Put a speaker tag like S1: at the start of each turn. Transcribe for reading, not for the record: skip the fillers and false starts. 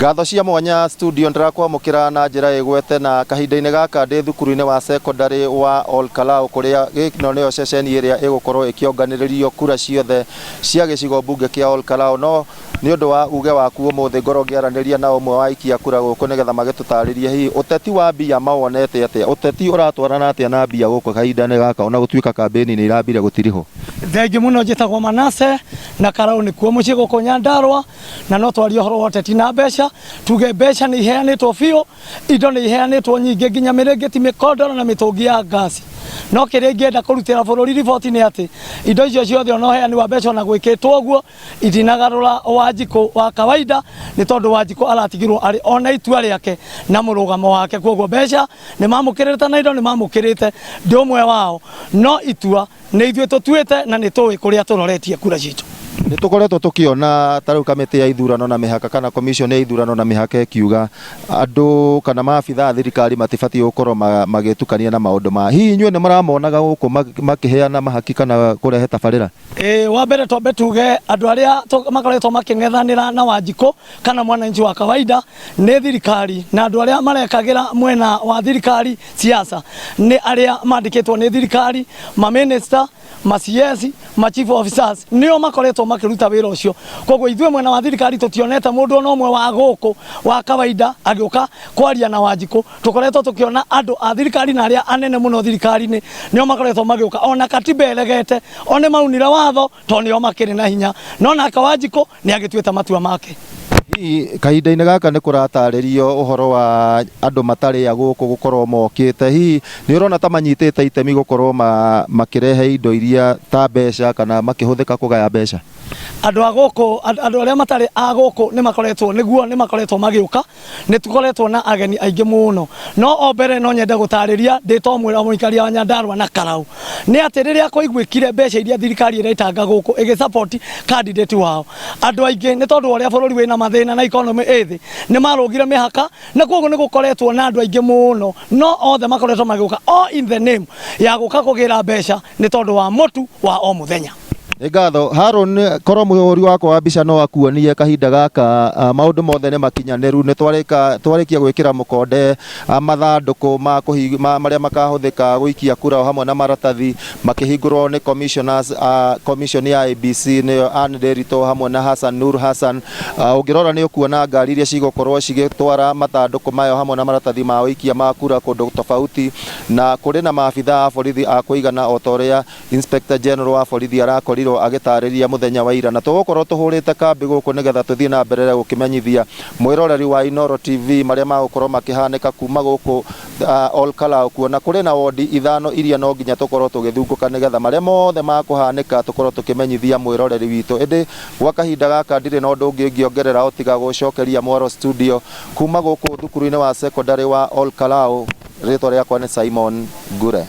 S1: Ngatho cia mwanya studio ndĩrakwamũkĩra na njĩra ĩgwete na kahinda-inĩ gaka ndĩ thukuru-inĩ wa secondary wa Ol Kalou kũrĩa ĩno nĩyo ceceni ĩrĩa ĩgũkorwo ĩkĩonganĩrĩrio kura ciothe cia gĩcigo mbunge kĩa Ol Kalou. No nĩ ũndũ wa uge waku ũmũthĩ ngorwo ngĩaranĩria na ũmwe wa aikia kura gũkũ nĩgetha magĩtũtarĩrie hihi ũteti wa mbia mawonete atĩa, ũteti ũratwarana atĩa na mbia gũkũ kahinda-inĩ gaka ona gũtuĩka kambĩni nĩ irambire gũtirihwo.
S2: Thengiũ mũno, njĩtagwo Manase na Karau nĩkuo mũciĩ gũkũ Nyandarua, na no twarie ũhoro wa ũteti na mbeca. Tuge mbeca nĩ iheanĩtwo biũ, indo nĩ iheanĩtwo nyingĩ, nginya mĩrĩngĩti, mĩkondoro na mĩtũngi ya ngasi. No kĩrĩa ingĩenda kũrutĩra bũrũri riboti nĩ atĩ indo icio ciothe ona ũheani wa mbeca ona gwĩkĩtwo ũguo itinagarũra Wanjikũ wa kawaida, nĩ tondũ Wanjikũ aratigirwo arĩ ona itua rĩake na mũrũgamo wake. Koguo mbeca nĩ mamũkĩrĩte na indo nĩ mamũkĩrĩte, ndĩ ũmwe wao, no itua nĩ ithuĩ tũtuĩte na nĩ tũĩ kũrĩa tũroretie kura citũ.
S1: Nĩ tũkoretwo tũkĩona ta rĩu kamĩtĩ ya ithurano na mĩhaka kana commission ya ithurano na mĩhaka ĩkiuga andũ kana maabitha a thirikari matibatiĩ gũkorwo magĩtukania na maũndũ ma hihi inyuĩ nĩ mũramonaga gũkũ makĩheana mahaki kana kũrehe tabarĩra?
S2: Ĩĩ, wa mbere twambe tuge andũ arĩa makoretwo makĩng'ethanĩra na Wanjikũ kana mwananchi wa kawaida nĩ thirikari, na andũ arĩa marekagĩra mwena wa thirikari siasa nĩ arĩa mandĩkĩtwo nĩ thirikari, ma minister, ma CS, ma chief officers, nĩo makoretwo makĩruta wĩra ũcio. Koguo ithuĩ mwena wa thirikari tũtionete mũndũ ona ũmwe wa gũkũ wa kawaida agĩũka kwaria na Wanjikũ. Tũkoretwo tũkĩona andũ a thirikari na arĩa anene mũno thirikari-inĩ nĩo makoretwo magĩũka. Ona katiba ĩregete, o nĩ maunire watho tondũ nĩo makĩrĩ na hinya, no nake Wanjikũ nĩ agĩtuĩte matua make.
S1: Hihi kahinda-inĩ gaka nĩ kũratarĩrio ũhoro wa andũ matarĩ a gũkũ gũkorwo mokĩte, hihi nĩ ũrona ta manyitĩte itemi gũkorwo makĩrehe indo iria ta mbeca kana makĩhũthĩka kũgaya mbeca?
S2: Andũ a gũkũ, andũ arĩa matarĩ a gũkũ nĩ makoretwo, nĩguo nĩ makoretwo magĩũka. Nĩ tũkoretwo na ageni aingĩ mũno. No o mbere no nyende gũtarĩria ndĩ ta ũmwe wa mũikaria wa Nyandarua na Karau nĩ atĩ rĩrĩa kwaiguĩkire mbeca iria thirikari ĩraitanga gũkũ ĩgĩ support candidate wao, andũ aingĩ nĩ tondũ wa ũrĩa bũrũri wĩna mathĩna na economy ĩ thĩ nĩ marũgire mĩhaka, na koguo nĩ gũkoretwo na andũ aingĩ mũno, no othe makoretwo magĩũka all in the name ya gũka kũgĩra mbeca nĩ tondũ wa mũtu wa o mũthenya.
S1: Nĩ ngatho Haron, korwo mũhũri wakwa wa mbica no akuonie kahinda gaka, maũndũ mothe nĩ makinyanĩru. Nĩ twarĩkia gwĩkĩra mũkonde mathandũkũ ma marĩa makahũthĩka gũikia kura o hamwe na maratathi makĩhingũrwo nĩ commissioners a commission ya IEBC, nĩyo Anne Nderitu hamwe na Hassan Nur Hassan. Ũngĩrora nĩ ũkuona ngari iria cigũkorwo cigĩtwara mathandũkũ mayo hamwe na maratathi ma ũikia ma kura kũndũ tofauti, na kũrĩ na maabitha a borithi a kũigana o ta ũrĩa Inspector General wa borithi arakorirwo agĩtarĩria mũthenya wa ira. Na tũgũkorwo tũhũrĩte kambĩ gũkũ nĩgetha tũthiĩ na mbere gũkĩmenyithia mwĩroreri wa Inooro TV marĩa magũkorwo makĩhanĩka kuma gũkũ Ol Kalou, kuona kũrĩ na wondi ithano iria no nginya tũkorwo tũgĩthungũka nĩgetha marĩa mothe makũhanĩka tũkorwo tũkĩmenyithia mwĩroreri witũ. Ĩndĩ gwa kahinda gaka ndirĩ na ũndũ ũngĩ ingĩongerera o tiga gũcokeria mwaro studio kuma gũkũ thukuru-inĩ wa secondary wa Ol Kalou. Rĩtwa rĩakwa nĩ Simon Ngure.